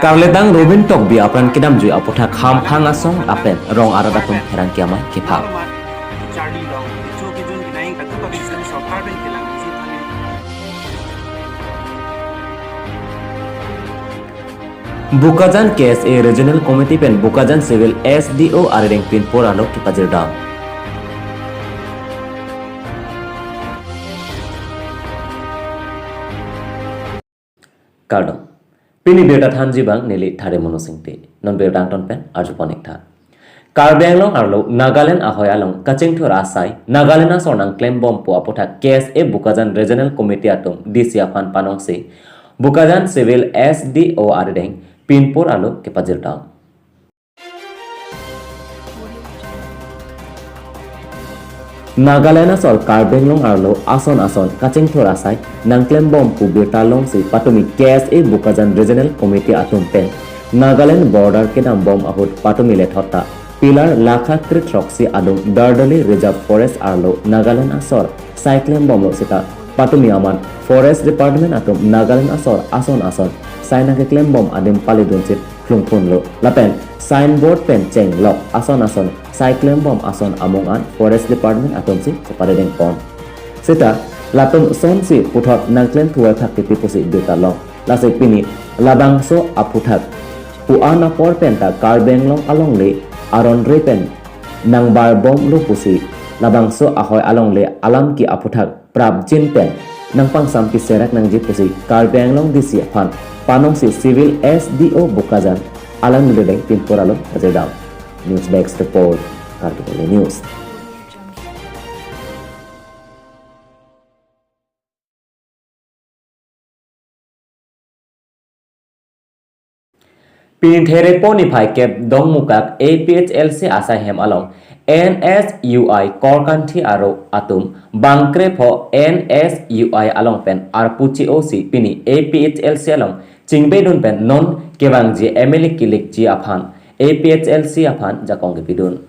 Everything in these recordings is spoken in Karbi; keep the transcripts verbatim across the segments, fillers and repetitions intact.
Karletang Robin Tokbi apran kedamjui aputhak hamphang asong lapen rong arat atum pherangke amei kephang. Bokajan K S A Regional Committee pen Bokajan Civil S D O arideng pinpur alo kepajirdam. Kardom. Pini birta thanji abang neli Thare Monu Singte. Non birta angton pen arjupon ik tha. Karbi Anglong arlo Nagaland ahoi along kachingthur asai Nagaland asor nangklembom pu aputhak K S A Bokajan Regional Committee atum D C aphan panongsi Bokajan Civil S D O arideng pinpur alo kepajirdam. Nagaland asor Karbi Anglong arlo ason ason kachingthur asai nangklembom pu birta longsi patumi K S A Bokajan Regional Committee atum pen Nagaland border kedambom ahut patumi lethot ta pillar lakha kre throksi adung Dardali Reserve Forest arlo Nagaland asor sai klembomlo seta patumi amat Forest Department atum Nagaland asor ason ason sai nangkeklembom adim palidunsi klungphunlo. Lapen signboard pen chenglok ason ason sai klembom ason amung an Forest Department atumsi cheparedengpon. Seta latum sonsi puthot nangklem thuai thak titi pusi birta long. Lasi pini labangso aputhak pu-an apor pen ta Karbi Anglong alongle aron re pen nangbarbomlo pusi labangso ahoi alongle alam ke aputhak prapjin pen nangpangsam piserak nangji pusi Karbi Anglong D C aphan panongsi Civil S D O Bokajan alang nilodeng pinpur alo pajirdam. News Desk Report, Karbi Daily News. Pini Therepo niphai kep Dongmukak A P H L C asai hem along N S U I Korkanthi aro atum bangkrepho N S U I along pen arpu che-o si pini A P H L C along chingbedun pen non kevangji M L A kilikji aphan A P H L C aphan jakong kepidun.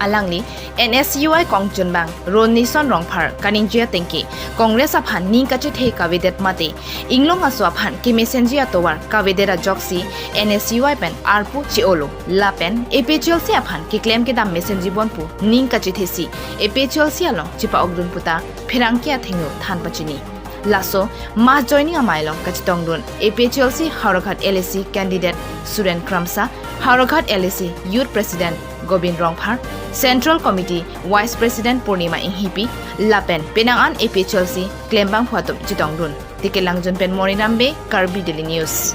Alangli N S U I kongchunbang Ronison Rongphar kaningje atengke Congress aphan ning kachethe kavedet mate inglong aso aphan kemesenji atovar kavedet ajoksi N S U I pen arpu che-olo lapen A P H L C aphan keklem kedam mesenji bon pu ning kachethesi A P H L C along chepa-okdun puta pherangke athengno than pachini. Laso mass joining amei along kachetongdun A P H L C Howraghat L A C candidate Suren Kramsa, Howraghat L A C Youth President Gobin Rongphar, Central Committee Vice President Purnima Inghipi, lapen penang an A P H L C klembangphu atum chetongdun. Tikelangjun pen Moni Rambe, Karbi Daily News.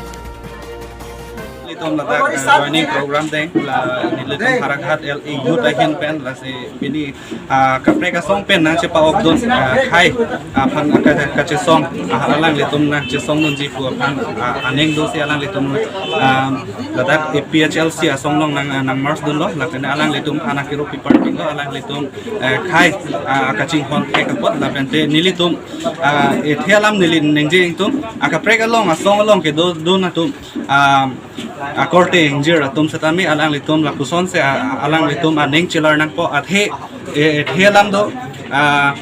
Nelitum ladak, eh, joining program deng, la nelitum Howraghat L A Youth ahin pen, lasi pini, ah, kaprek asong pen nangchepa-okdun, ah, khei, ah, aphan ka-, kachesong, ah, alanglitum nangchesongdunji pu aphan, ah, aning dosi alanglitum, ah, ladak A P H L C asong along nang, ah, nang merge dunlo, lapen alanglitum aphan akiru piparpiklo, alanglitum, eh, khei, ah, kachinghon khei kapot, lapen te nelitum, ah, ethe alam neli ningje ingtung, ah, kaprek along, asong along kedodun atum, ah, akorte ingjir atum setame alanglitum lapuson si, ah, alanglitum aning chelar nangpo athe, eh, ethe alam do, ah,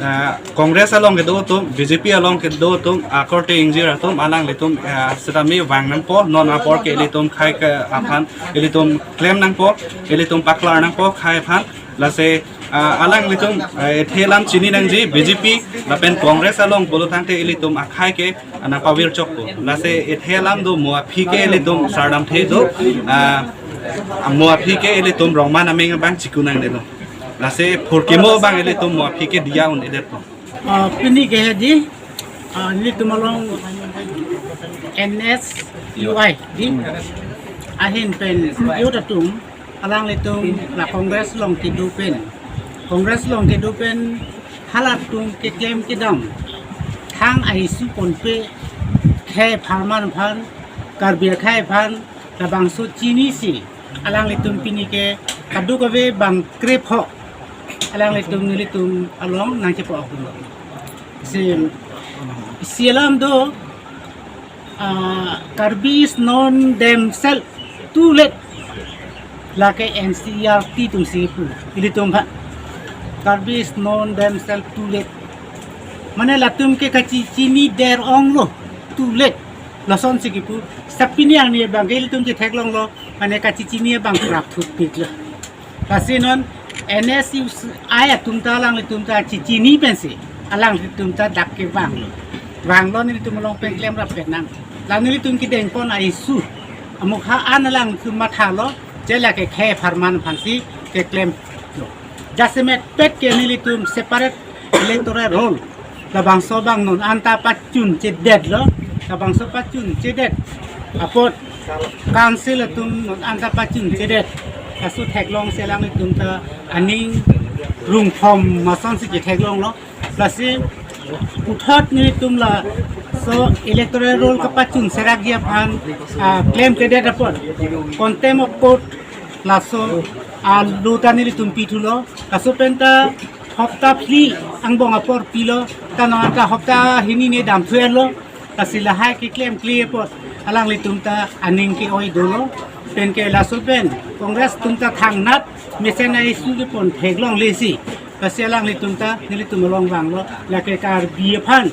ah, Congress along kedo atum, B J P along kedo atum, akorte ingjir atum alanglitum, ah, setame vang nangpo non apor ke ilitum khei ke aphan, ilitum klem nangpo, ilitum paklar nangpo khei aphan, lasi, ah, alanglitum, eh, ethe alam chini nangji B J P lapen Congress along pulo tangte ilitum akhei ke nangpavir chokpo. Lasi ethe alam do mo aphi ke ilitum sardamthe do, ah, mo aphi ke ilitum rongman ameng abang chiku nangnelo. Lasi phurkimo abang ilitum mo aphi ke diya un-edetpo. Ah, pini ke hedi, ah, nelitum along N S U I di ahin pen youth atum alanglitum la Congress along kedo pen, Congress along kedo pen halatum keklem kedam thang ahisu ponpe khei apharman aphan, Karbi akhei aphan labangso chinisi alanglitum pini ke kadokave bangkrepho alanglitum nelitum along nangchepa-okdun. Si, isi alam do, ah, Karbi is known themselves too late. Lake N C E R T atum si pu, ilitum aphan. Karbi is known themselves too late. Mane latum ke kachechini der-onglo. Sulit, lasonsi kipu, sapini arni abang ke ilitum chetheklonglo, mane kachechini abang prapthutpiklo. Lasi non N S U I atum ta alanglitum ta chechini pensi, alanglitum ta dak kevanglo. Vanglo nelitum along pen klemrappet nang. La nelitum kedengpon a-issue, amokha an alanglitum mathalo, je lake khei apharman aphansi keklemlo. Jasemet pet ke nelitum separate electoral roll, labangso abang non anta pachunchedetlo, labangso pachunchedet apot council atum non anta pachunchedet. Laso theklongsi alanglitum ta aning rungphom masonsi chetheklonglo. Lasi puthot nelitum laso electoral roll kapachunserakji aphan, ah, klemkledet apot contempt of court laso, ah, lo ta nelitum pithulo. Laso pen ta hopta phli angbong apor pilo, ta non anta hopta hini ne damthuelo. Lasi lahai keklemkle apot alanglitum ta aning ke-oi dolo. Pen ke laso pen Congress atum ta thangnat mesen a-issue kepon theklonglesi, lasi alanglitum ta nelitum along vanglo, lake Karbi aphan,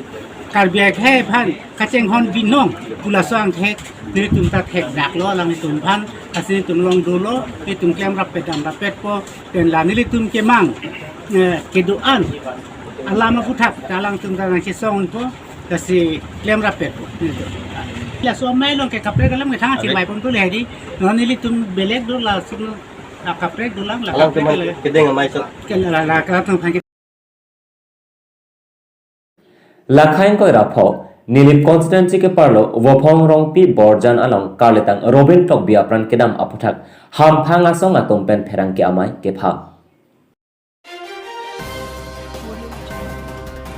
Karbi akhei aphan kachinghon binong pu laso angthek nelitum ta thekdaklo alanglitum aphan. Lasi nelitum along dolo, nelitum klemrappet damrappetpo, pen la nelitum kemang, eh, kedo-an alam aphuthak ta alangtum ta nangchesongpo, lasi klemrappetpo. Laso amei along ke kaprek alam ke thang Abi. Chingvaiponpo le hedi. Non nelitum belek do, laso akaprek dolang, la alang kaprek teman dolang. Kedeng amei so. Ke la, la, la, la, la, la. Lakhai ingkoi ra pho, Nilip constituency keparlo Vophong Rongpi Borjan along karlitang Robin Tokbi apran kedam aphuthak hamphang asong atum pen pherangke amei kepha.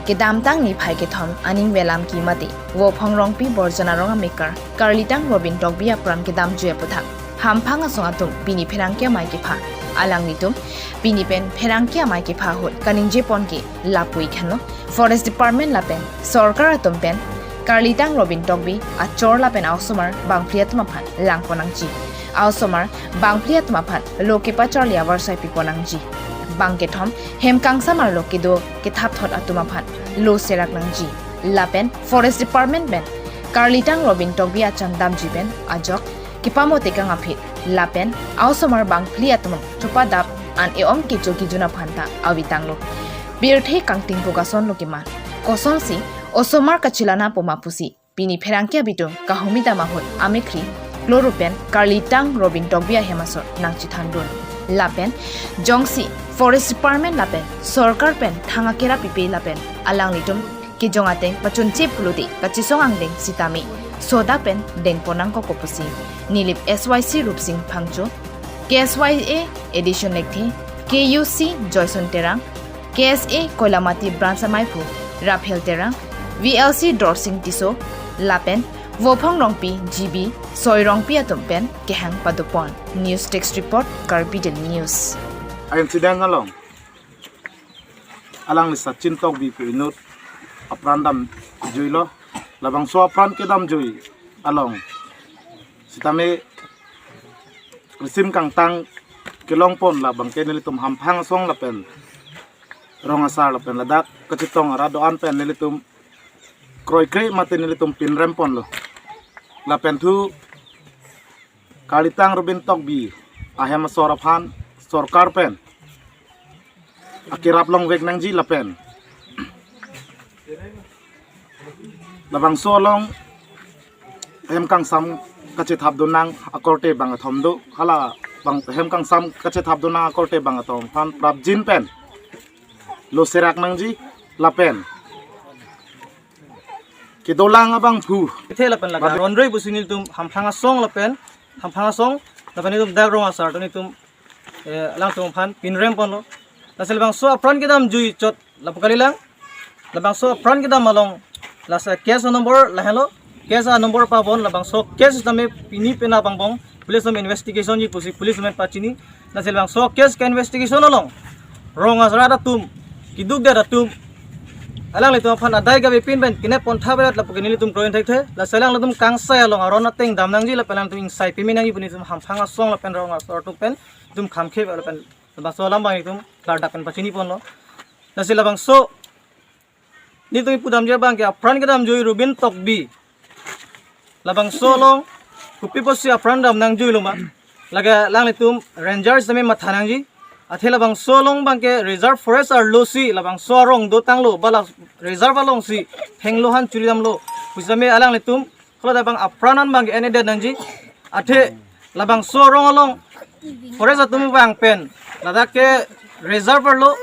Kedamtang niphai kethom aning velam kimati, Vophong Rongpi Borjan arong amekar karlitang Robin Tokbi apran kedamjui aphuthak hamphang asong atum pini pherangke amei kepha. Alanglitum pini pen pherangke amei kepha ahut kaningjepon ke lapu-ik henlo, Forest Department lapen sorkar atum pen karlitang Robin Tokbi achor lapen a-osomar bangphli atum aphan langpon nangji. A-osomar bangphli atum aphan lo kepacharli avarsai pipon nangji. Bang kethom hem kangsam arlo kedo kethapthot atum aphan lo serak nangji. Lapen Forest Department pen karlitang Robin Tokbi achan damji pen ajok kepamotekang aphi lapen a-osomar bangphli atum chopadap an e-om kecho kejun aphan ta avi tanglo. Pirthe kangtingpuk asonlo keman. Kosonsi osomar kachelana poma pusi pini pherangke abitung kahumi dam ahut amekhri kloro pen karlitang Robin Tokbi ahem asor nangchethandun. Lapen jongsi Forest Department lapen sorkar pen thang akerap pipe lapen alanglitum kejong ateng pachunche pulote kachesong angdeng sitame soda pen dengpon nangkokpo pusi Nilip S Y C Rupsing Phangcho, K S Y A Addition Lekthe, K U C Joyson Terang, K S A Koilamati Branch amaiphu Raphel Terang, V L C Dorsing Tisso, lapen Vophong Rongpi G B Soi Rongpi atum pen kehang padopon. News Desk Report, Karbi Daily News. A-incident along alangli Sachin Tokbi pu inut apran damjuilo. Labangso apran kedamjui along sitame risim kangtang kelongpon labang ke nelitum hamphang asong lapen rong asar lapen ladak kachetong arat do-an pen nelitum kroikre mate nelitum pinremponlo. Lapen thu karlitang Robin Tokbi ahem asor aphan sorkar pen akerap longvek nangji lapen labangso along hem kangsam kachethapdun nang akorte bang athom do, hala bang hem kangsam kachethapdun nang akorte bang athom aphan prapjin pen lo serak nangji lapen kedolang abangphu. Ithe lapen laga ronrei pusi nelitum hamphang asong lapen, hamphang asong lapen nelitum dak rong asar atum nelitum, eh, alangtum aphan pinremponlo. Lasi labangso apran kedamjui chot lapu kalilang. Labangso apran kedam along lasi case number lahenlo. Case a-number pabon, labangso case tame pini pena pangbong police atum investigation ji pusi police atum pachini. Lasi labangso case ke-investigation along rong asar atum, keduk atum, alanglitum aphan adai kave pin pen kenep pontha berat lapu ke nelitum kroin thekthe. Lasi alanglitum kangsai along aron ateng dam nangji lapen alangtum ingsai pimi nangji pu nelitum hamphang asong lapen rong asar atum pen itum khamkhe lapen labangso alam abang itum klardak pen pachiniponlo. Lasi labangso nelitum pudamji abang ke apran kedamjui Robin Tokbi Labangso along kopi pusi apran dam nangjuilo ma? Lake alanglitum ranger sitame matha nangji. Athe labangso along abangke reserve forest arlosi labangso arong dotanglo, ba la reserve alongsi thenglo aphan churi damlo pusitame alanglitum kolo abang apran an abangke en-edet nangji. Athe labangso arong along forest atum abang pen ladak ke reserve arlo,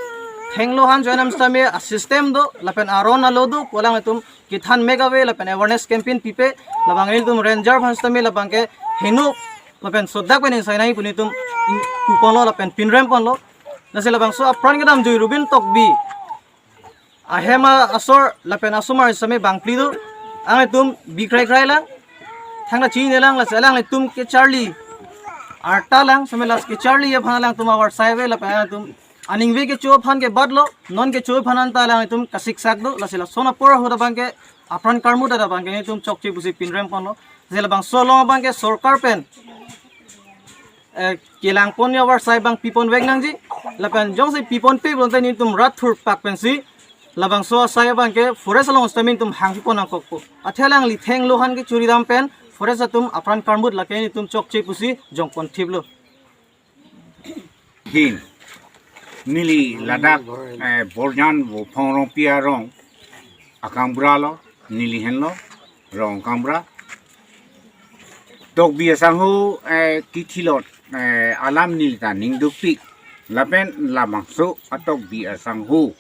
thenglo aphan churi dam sitame a-system do lapen aron alo do pu alanglitum kethan mek ave lapen awareness campaign pipe, labang ilitum ranger aphan sitame labangke heno lapen sodak pen ingsai nangji pu nelitum puponlo lapen pinrem ponlo. Lasi labangso apran kedamjui Rubin Tokbi ahem asor lapen asomar sitame bangphli do. Alanglitum bikrai krai lang, thangta chini lang, lasi alanglitum kecharli arta lang, sitame lasi kecharli aphan alangtum avarsai ave lapen alanglitum aningve kecho aphan ke batlo, non kecho aphan anta alanglitum kasiksak do. Lasi lason apor ahut abangke apran karmut abangke nelitum chokche pusi pinrem ponlo. Lasi labangso along abangke sorkar pen eh, kelang pon avarsai abang pipon vek nangji. Lapen jongsi piponpe pulote nelitum rat thurpak pensi labangso asai abangke forest along sitame nelitum hangpipon nangkokpo. Athe alangli thenglo aphan kechuri dam pen forest atum apran karmut lake nelitum chokche pusi jongpon thiplo. Hin. Neli ladak, eh, Borjan Vophong Rongpi arong akangbura lo, neli henlo Rong Kangbura. Tokbi asangho, eh, kithilot, eh, alam neli ta ning dukpik. Lapen labangso a-Tokbi asangho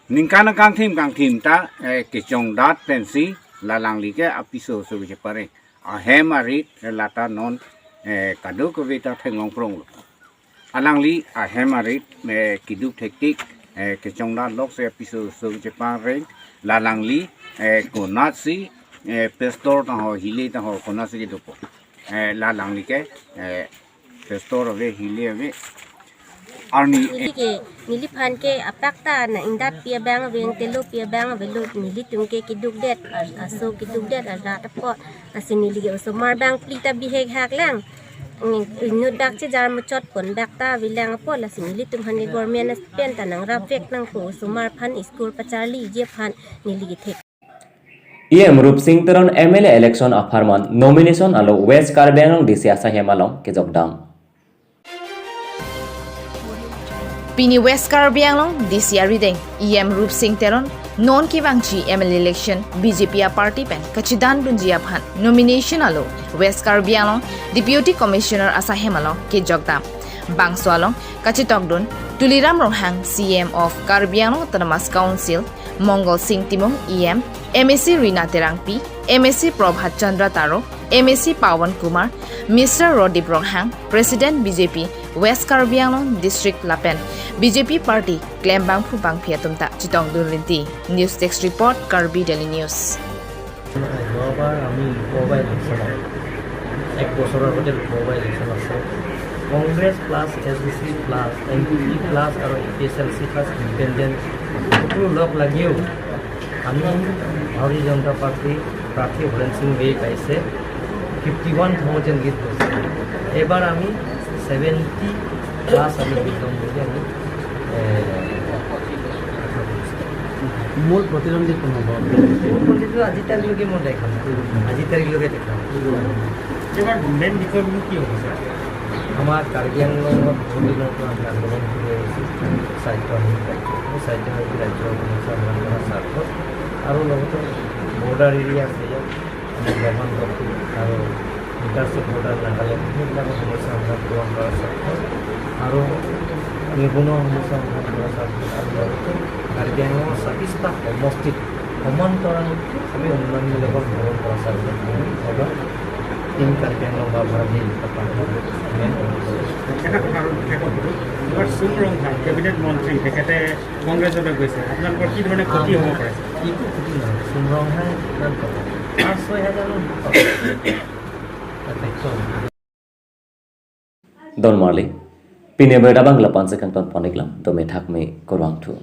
ningkan kangthim kangthim ta, eh, kechongdat pensi la alangli ke apiso oso kechepareng. Ahem arit lata non, eh, kadokave ta theklong pronglo. Alangli ahem arit, eh, keduk thektik, eh, kechongdat lok si apiso oso kechepareng. La alangli, eh, konatsi, eh, pastor ta ho, hile ta ho, konatsi kedopo. Eh, la alangli ke, eh, pastor ave, hile ave. Arni, neli ke, neliphan ke apak ta nang-ingdappi abang ave, nang-telopi abang avelo, nelitum ke kedukdet, a-, aso kedukdet, arat apot. Lasi neli ke osomar bangphli ta bihekhak lang. Ngi-, inut bak chejar muchot pon bak ta avelang apot, lasi nelitum aphan ke government pen ta nangrap vek nangpo, osomar aphan school pacharliji aphan neli kethek. E M Rupsing Teron M L A election apharman nomination alo West Karbi Anglong D C asaihem along kejokdam. Pini West Karbi Anglong D C arideng E M Rupsing Teron non kevangji M L A election B J P a-party pen kachedandunji aphan nomination alo West Karbi Anglong Deputy Commissioner asaihem along kejokdam. Bangso along kachetokdun Tuliram Ronghang, C E M of Karbi Anglong Autonomous Council, Mongal Sing Timung, E M, M A C Rina Terangpi, M A C Prabhat Chandra Taro, M A C Pawan Kumar, Mister Rodip Ronghang, President B J P West Karbi Anglong District lapen B J P party klem bangphu bangphi atum ta chetongdun rinti. News Desk Report, Karbi Daily News. যোৱাবাৰ আমি লোকসভা ইলেকশ্যনত, এক বছৰৰ আগতে Lok Sabha election আছে, Congress plus S D C plus N P P plus আৰু A P H L C plus independent সকলো লগ লাগিও আমি ভাৰতীয় জনতা পাৰ্টীৰ প্ৰাৰ্থী হৰেণ সিং বেই পাইছে ফিফটি ওৱান থাউজেণ্ড লিড লৈছে। এইবাৰ আমি ছেভেণ্টি প্লাছ আমি লিড ল'ম বুলি আমি, এ, আশা কৰিছোঁ। মূল প্ৰতিদ্বন্দ্বী কোন হ'ব? মূল প্ৰতিদ্বন্দ্বী আজি তাৰিখলৈকে মই দেখা নাই, আজি তাৰিখলৈকে দেখা নাই। এইবাৰ মেইন বিষয়টো কি হ'ব, ছাৰ? আমাৰ কাৰ্বি আংলঙত বহুত দিনৰ পৰা আমি আন্দোলন কৰি আহিছোঁ, স্বায়ত্তশাসিত ৰাজ্য, স্বায়ত্তশাসিত ৰাজ্যৰ সমস্যা সমাধান কৰাৰ স্বাৰ্থত আৰু লগতে বৰ্ডাৰ এৰিয়া আছে, ইয়াত আমি দমন আৰু ইণ্টাৰষ্টেট বৰ্ডাৰ নাগালেণ্ড, সেইবিলাকৰ সমস্যা সমাধান পূৰণ কৰাৰ স্বাৰ্থত আৰু নিবনুৱা সমস্যা সমাধান কৰাৰ স্বাৰ্থত আৰু লগতে কাৰ্বি আংলঙৰ ছাব্বিছটা সমষ্টিত সমান্তৰাল আমি উন্নয়নমূলক ভ্ৰমণ কৰা ছাৰ, এবাৰ টিম কাৰ্বি আংলং বা ভাৰতীয় জনতা পাৰ্টি মেইন কৰ্মসূচী। এটা কথা আৰু শেষত সুধো, এইবাৰ চুম ৰংহাং কেবিনেট মন্ত্ৰী, তেখেতে কংগ্ৰেছলৈ গৈছে, আপোনালোকৰ কি ধৰণে ক্ষতি হ'ব পাৰে? একো ক্ষতি নহয়, চুম ৰংহাং কিমান টকা? পাঁচ ছয় হাজাৰ টকা। তাতে একদম Don marli, pini berita abang lapu-an si kangton pon-iklo, dome thakme kurvangthu.